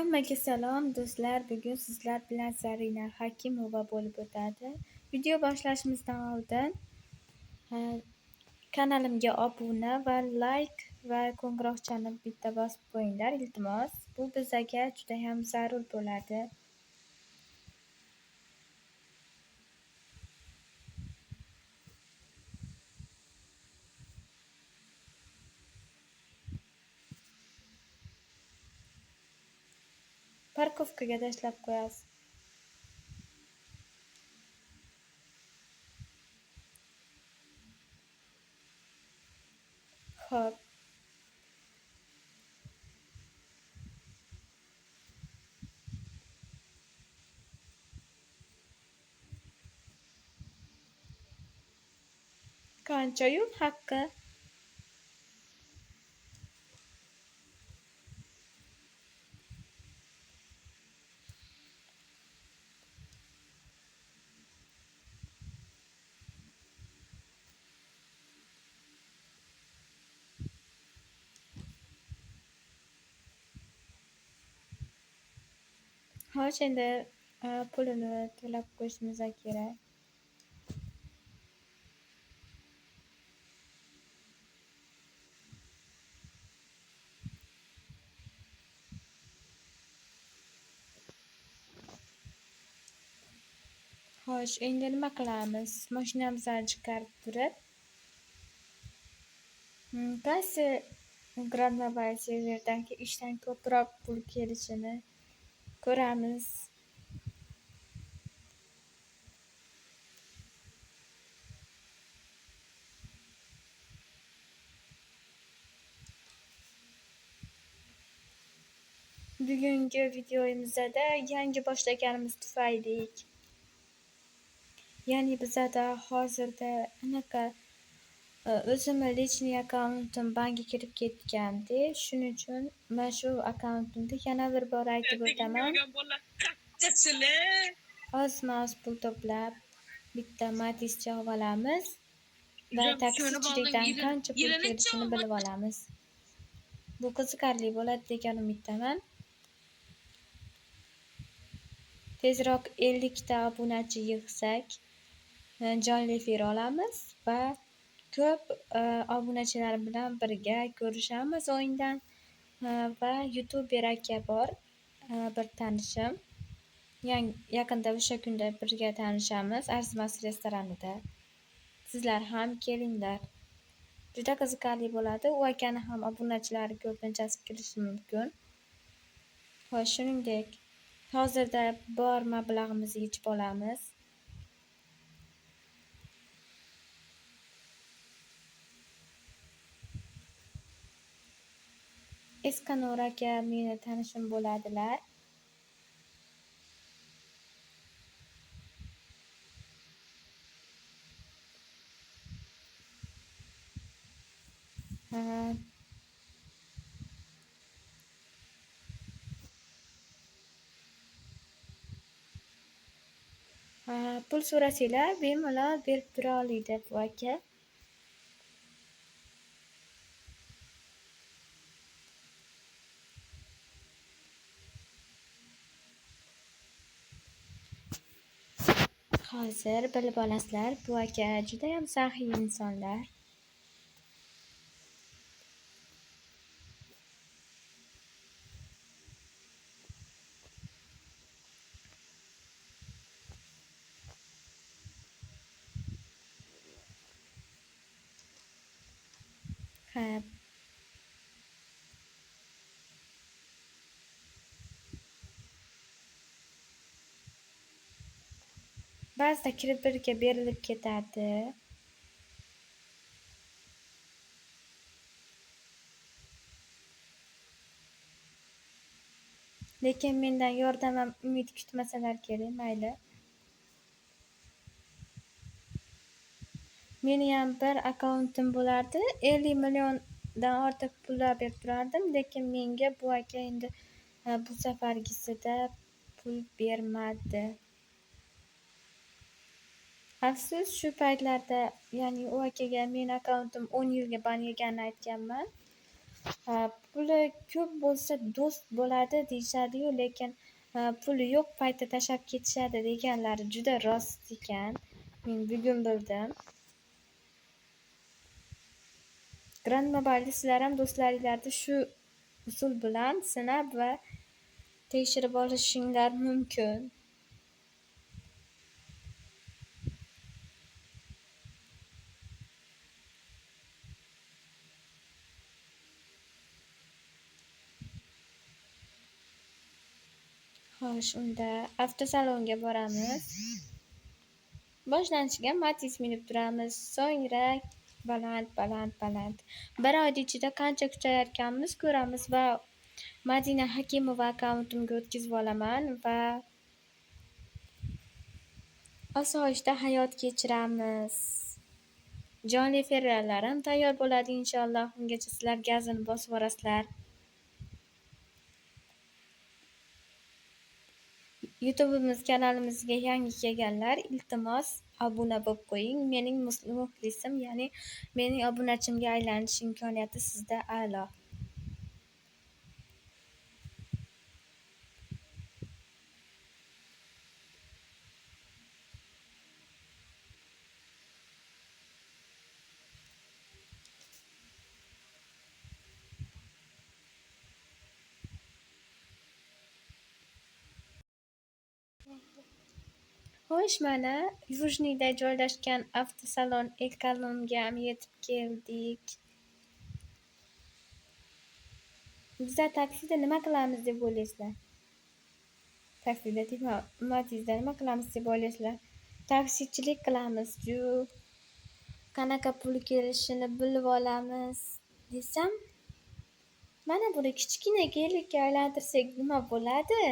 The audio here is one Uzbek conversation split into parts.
Hammaga salom do'stlar. Bugun sizlar bilan Zarina Hakimova bo'lib o'tadi. Video boshlashimizdan oldin kanalimga obuna va like va qo'ng'iroqchani bitta bosib qo'yinglar, iltimos. Bu bizaga juda ham zarur bo'ladi. Parkovkaga tashlab qo'yasiz. Xo'p. Qancha yo'l haqqi? Xo'sh, endi pulini to'lab qo'yishimiz kerak. Xo'sh, endi nima qilamiz? Mashinamizni chiqarib turib, qaysi Grand Mobile serverdagi ishdan ko'proq pul kelishini ko'ramiz. Bugungi videomizda yangi boshlaganimiz tufayli, ya'ni bizada hozirda anaqa o'zimni личный akkauntim banga kirib ketgandi. Shuning uchun mana shu akkauntimda yana bir bor aytib o'taman. Ozma-oz pul to'plab bitta Matizcha olib olamiz va taksichilikdan qancha pul kelishini bilib olamiz. Bu qiziqarli bo'ladi degan umiddaman. Tezroq 50 ta obunachi yig'sak, jonli efir olamiz va ko'p obunachilar bilan birga ko'rishamiz o'yindan va youtuber aka bor, bir tanishim. Yaqinda o'sha kunda birga tanishamiz Arzimas restoranida. Sizlar ham kelinglar. Juda qiziqarli bo'ladi. U akani ham obunachilari ko'pinchasi kirishi mumkin. Xo'sh, shuningdek, hozirda bor mablag'imizni yechib olamiz. Eskanor aka meni tanishim bo'ladilar. Pul so'rasanglar bemalol berib tura oladi bu aka. Hozir bilib olasizlar, bu aka judayam saxiy insonlar. Ha. Ba'zida kirib birga berilib ketadi. Lekin mendan yordam ham umid kutmasalar kerak, mayli. Meniyam bir akkauntim bo'lardi, 50 milliondan ortiq pullar berib turardim, lekin menga bu aka endi bu safargisida pul bermadi. Afsus, shu paytlarda, ya'ni u akaga meni akkauntim 10 yilga ban yeganini aytganman. Puli ko'p bo'lsa do'st bo'ladi deyishadi-yu, lekin puli yo'q payti tashlab ketishadi deganlari juda rost ekan. Men bugun bildim. Grand Mobile'da sizlar ham do'stlaringlarni shu usul bilan sinab va tekshirib olishinglar mumkin. Xo'sh, unda avtosalonga boramiz. Boshlanishiga Matiz minib turamiz. So'ngra baland, baland, baland. Bir oy ichida qancha kuchayarkanmiz ko'ramiz va Madina Hakimova akkauntimga o'tkazib olaman va osoyishta hayot kechiramiz. Jonli efirlarim tayyor bo'ladi inshaalloh. Ungacha sizlar gazini bosib yuborasizlar. YouTube'imiz kanalimizga yangi kelganlar, iltimos obuna bo'lib qo'ying. Mening muxlisim, ya'ni mening obunachimga aylanish imkoniyati sizda a'lo. Xo'sh, mana Yuzhniyda joylashgan avtosalon Ekonomga ham yetib keldik. Bizlar taksida nima qilamiz deb o'ylaysizlar? Taksida deyman, Matizda nima qilamiz deb o'ylaysizlar? Taksichilik qilamiz, ju. Qanaqa pul kelishini bilib olamiz desam, mana buni kichkina gelikka aylantirsak nima bo'ladi?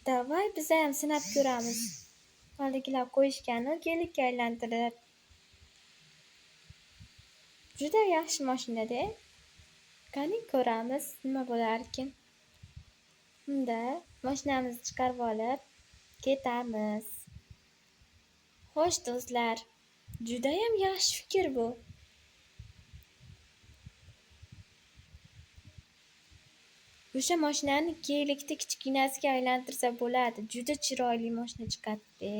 Davay biz ham sinab ko'ramiz. Haligilar qo'yishgani gelikka aylantirib. Juda yaxshi mashinada. Qani ko'ramiz nima bo'larkin. Unda mashinamizni chiqarib olib ketamiz. Xo'sh do'stlar, judayam yaxshi fikr bu. O'sha mashinani gelikda kichkinasiga aylantirsa bo'ladi. Juda chiroyli mashina chiqadi-da.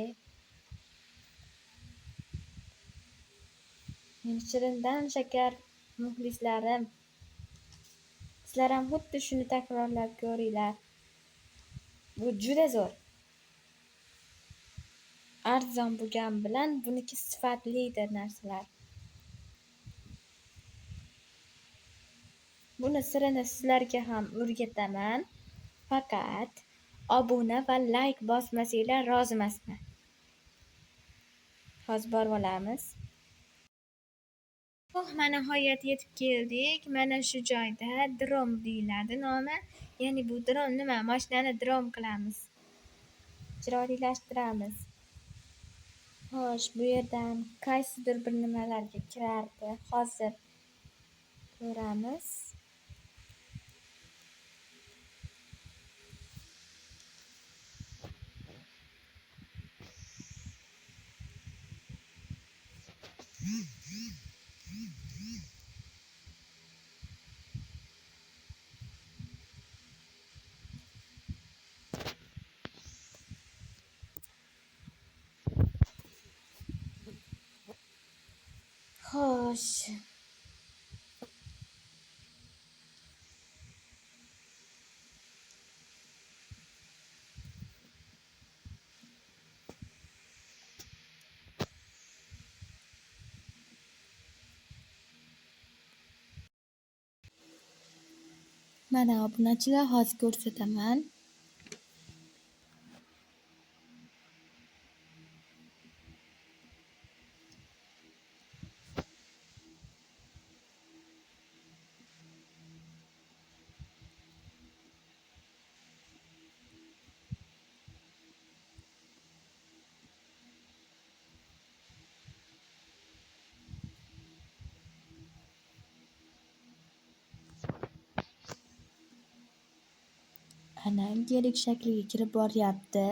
Meni shirindan shakar muxlislarim. Sizlar ham xuddi shuni takrorlab ko'ringlar. Bu juda zo'r. Arzon bo'lgan bilan buniki sifatlidir narsalar. Buni sirini sizlarga ham o'rgataman. Faqat obuna va like bosmasanglar rozi emasman. Hozir borib olamiz. Oh, mana nihoyat yetib keldik. Mana shu joyda drom deyiladi nomi. Ya'ni bu drom nima? Mashinani drom qilamiz. Chiroylilashtiramiz. Xo'sh, bu yerdan qaysidir bir nimalarga kirardi. Hozir ko'ramiz. Xo'sh. Mana obunachilar, hozir ko'rsataman. Ana gelik shakliga kirib boryapti.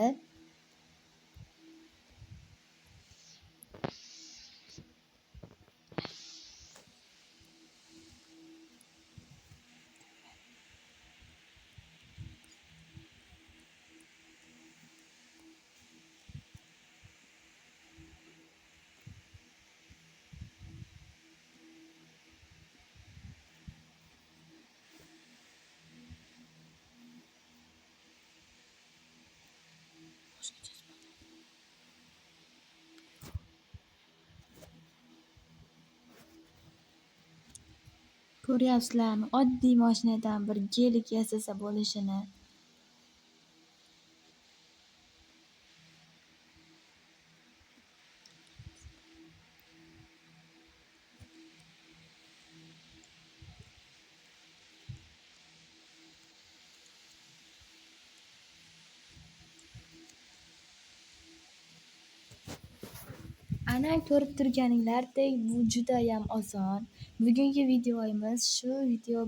Ko'ryapsizlarmi, oddiy mashinadan bir gelik yasasa bo'lishini. Ana ko'rib turganinglardek, bu judayam oson. Bugungi videomiz shu video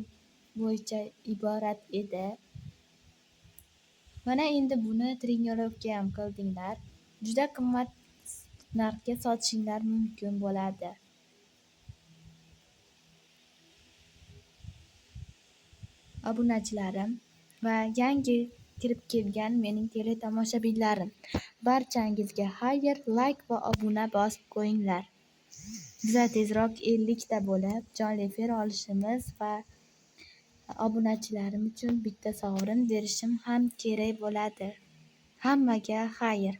bo'yicha iborat edi. Mana endi buni trenirovka ham qildinglar. Juda qimmat narxga sotishinglar mumkin bo'ladi. Obunachilarim va yangi kirib kelgan mening teletomoshabinlarim, barchangizga xayr, like va obuna bosib qo'yinglar. Biza tezroq 50 ta bo'lib jonli efir olishimiz va obunachilarim uchun bitta sovrin berishim ham kerak bo'ladi. Hammaga xayr.